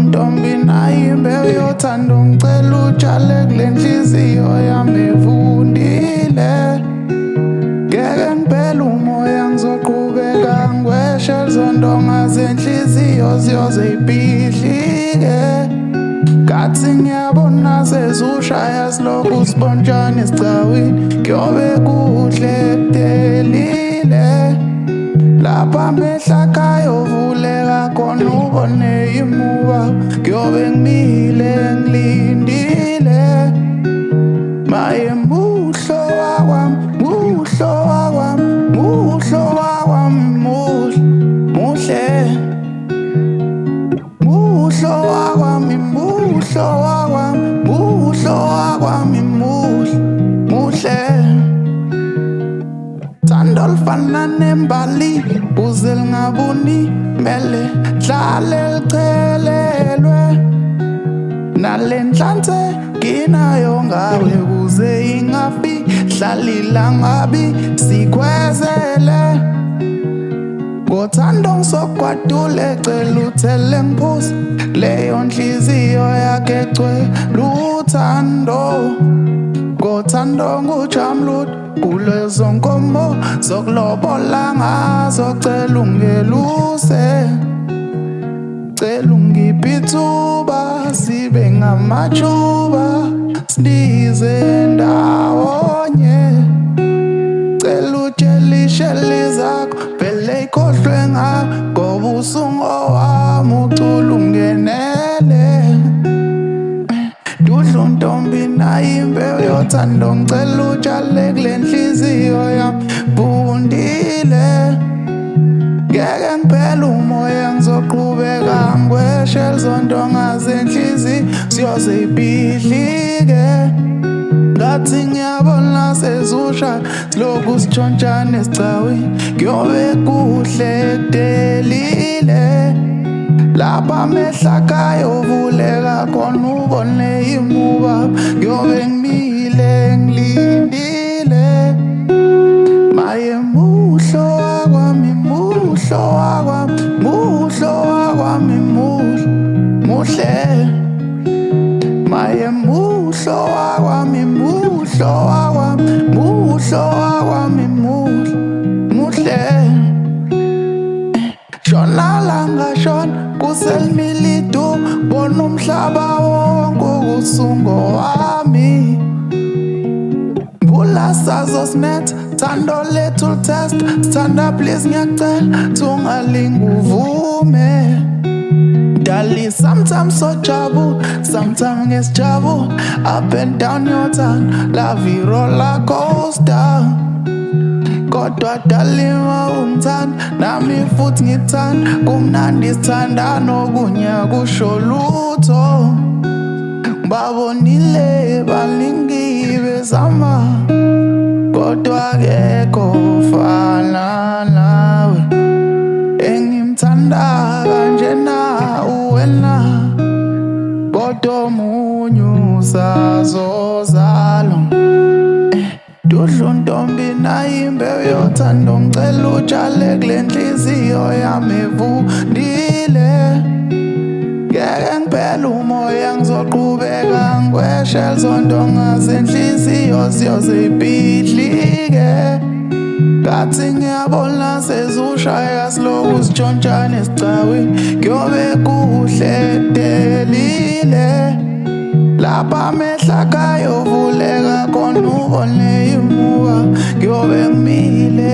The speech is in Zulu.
Ntombi nayo imbewu yothando, ngicela utshale kule nhliziyo yami evundile. Ngeke ngiphele umoya, ngizoqhubeka ngiweshe lezondonga zenhliziyo ziyoze ibhidlike. Ngathi ngiyabona sezushaya silokhu sibontshana esigcawini, kuyobe kuhle kudelile. Lapha amehlo akho ayovuleka khona ubone imuva, kuyobe ngimile ngilindile. Maye muhle wakwami, muhle wakwami, muhle wakwami, muhle, muhle. Muhle wakwami, muhle wakwami, muhle wakwami, muhle, muhle. Thando olufana nembali, uze lingabuni, mele hlale lichelelwe. Nale nhlanhla nginayo ngawe kuze ingafi, hlala ilangabi sikhwezele. Ngothando ngisogwadule, cela uthele ngiphuze leyo nhliziyo yakhe egcwele uthando. Ngothando ngujamlutho kulezo nkomo zokulobola ngazo, cela ungeluse. Cela ungiphe ithuba sibe ngamajuba, sindize ndawonye. Cela utshele isheli zakho vele ikhohlwe ngakho, ngoba usungowami ucula ungenele. Dudlu ntombi nayo imbewu yothando, ngicela utshale kule nhliziyo yami vundile. Ngeke ngiphele umoya, ngizoqhubeka ngiweshe lezondonga zenhliziyo ziyoze ibhidlike. Ngathi ngiyabona sezushaya silokhu sitshontshana esigcawini, kuyobe kuhle kudelile. Lapha amehlo akho ayovuleka khona ubone imuva, kuyobe ngimile ngilindile. Maye muhle wakwami, muhle wakwami, muhle wakwami, muhle, muhle. Maye muhle wakwami, muhle wakwami, muhle wakwami, muhle, muhle. Shona langa shona kuselimile idu, bona umhlaba wonke usungowami. Mvula sazosinetha, thando lethu test, sithanda please ngiyacela thungalinga uvume. Dali sometimes sojabu, sometimes ngesijabu, up and down your town, love you roller coaster. Kodwa dali mawungithanda, nami futhi ngithanda, kumnandi sithanda nokunye kusho lutho. Babonile baningi bezama, kodwa akekho ofana nawe. Engimthanda kanjena uwena, kodwa omunye usazozalwa. Dudlu ntombi nayo imbewu yothando, ngicela utshale kule nhliziyo yami evundile. Ngeke ngiphele umoya, ngizoqhubeka ngiweshe lezondonga zenhliziyo ziyoze ibhidlike. Ngathi ngiyabona sezushaya silokhu sitshontshana esigcawini, kuyobe kuhle kudelile. Lapha amehlo akho ayovuleka khona ubone imuva, kuyobe ngimile.